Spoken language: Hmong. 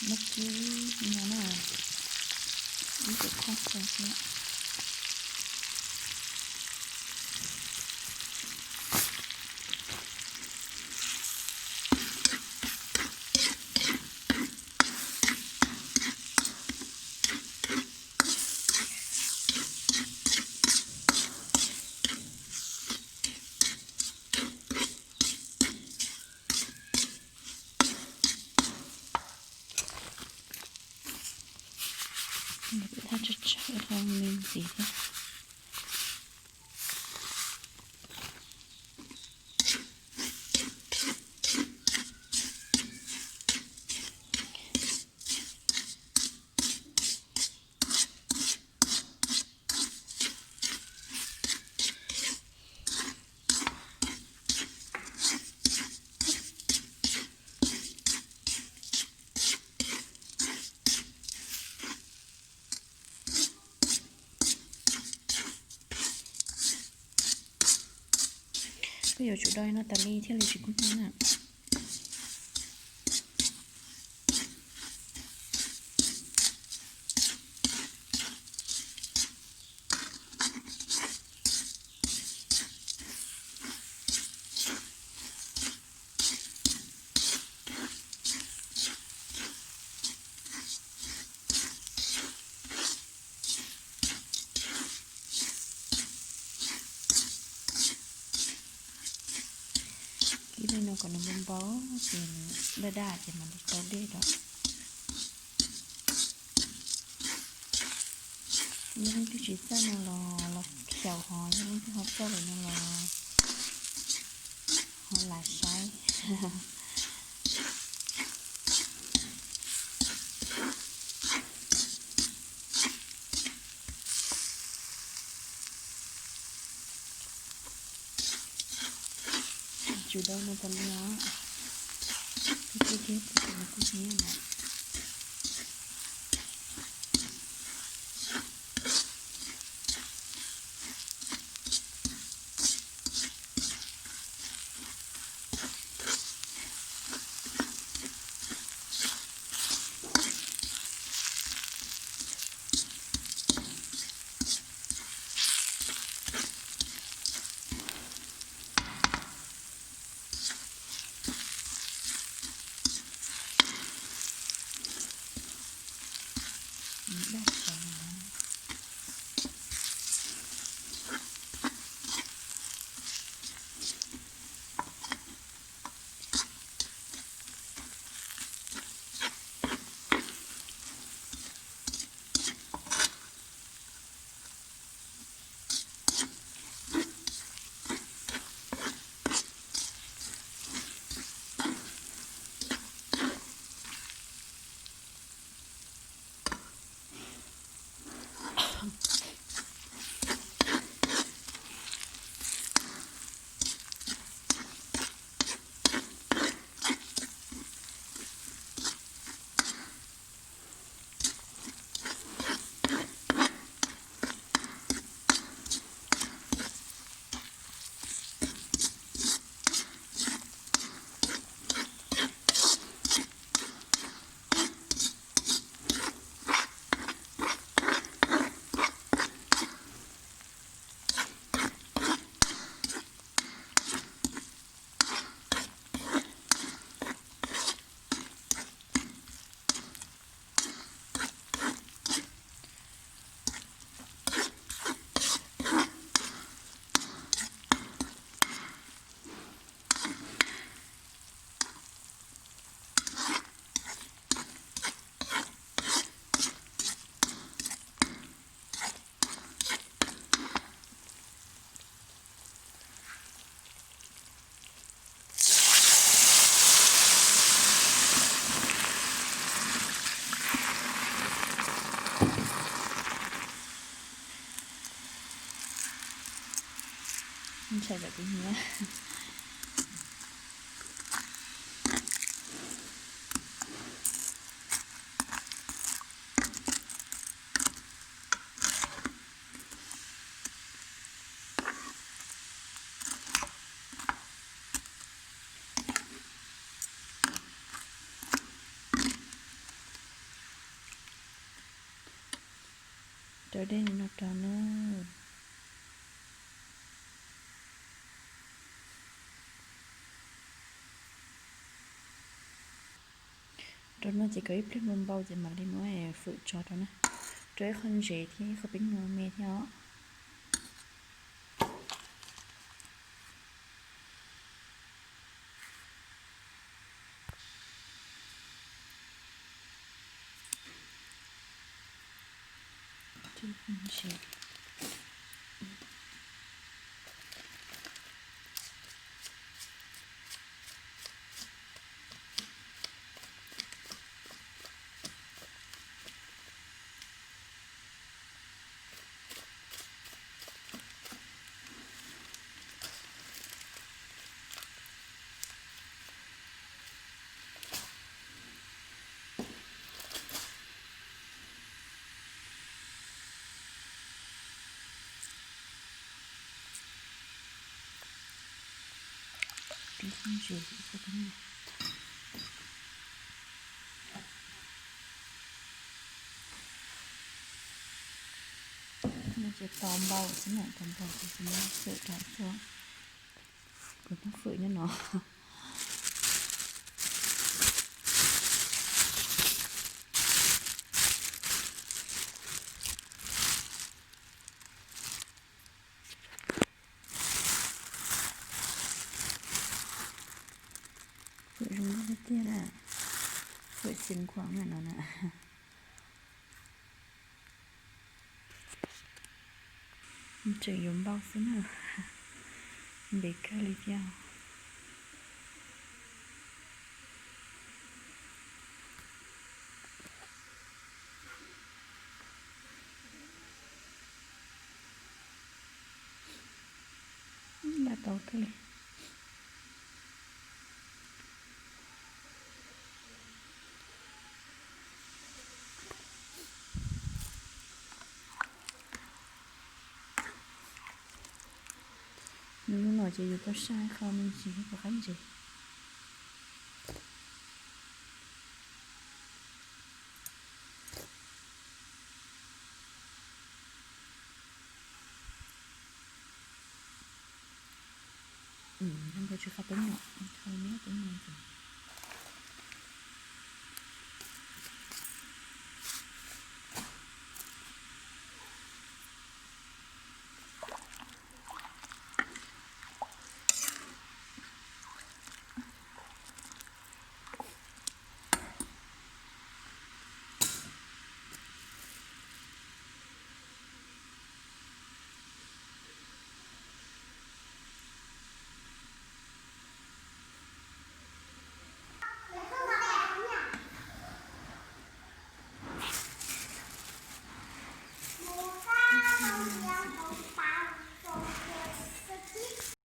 Muab kib no na, ib cov khooj xwb. Thaj tsawg tsawg ho me ntxiv thiab. Koj yuav tsum do no tas li thiaj li tsis kub hnyiab na. Kib li no kom nws npau npau ces nws daj daj ces mam li rau dej rau. Yog leej twg tsis txawj no los los xyaum, ho yog leej twg ho txawj lawm no los ho lam saib. Tsum do no tas li os. Kub kub thiab, kub kub no kub hnyiab na. Ntshai tsam kuv hnyiab. Rau dej no rau na. Rau no ces kom ib pliag npau npau ces mam li muab fwm tso rau na. Rau ib qho ntsev thiab ib qho peeb no me thiab os. No ces tau npau xwb na, tau npau ces kuv muab fwm rau xwb. Kuv muab fwm nyob no. Fwm zoo nkauj tiag tiag na. Fwm xim khuam na no na. Tseem yuav npau xwb na. Ntev kawg li thiab. Npau tau kawg li. Nws lub no ces yus tuaj saib qhov me ntsis puas qab ntses. Npau tsis qab peeb no, qhov me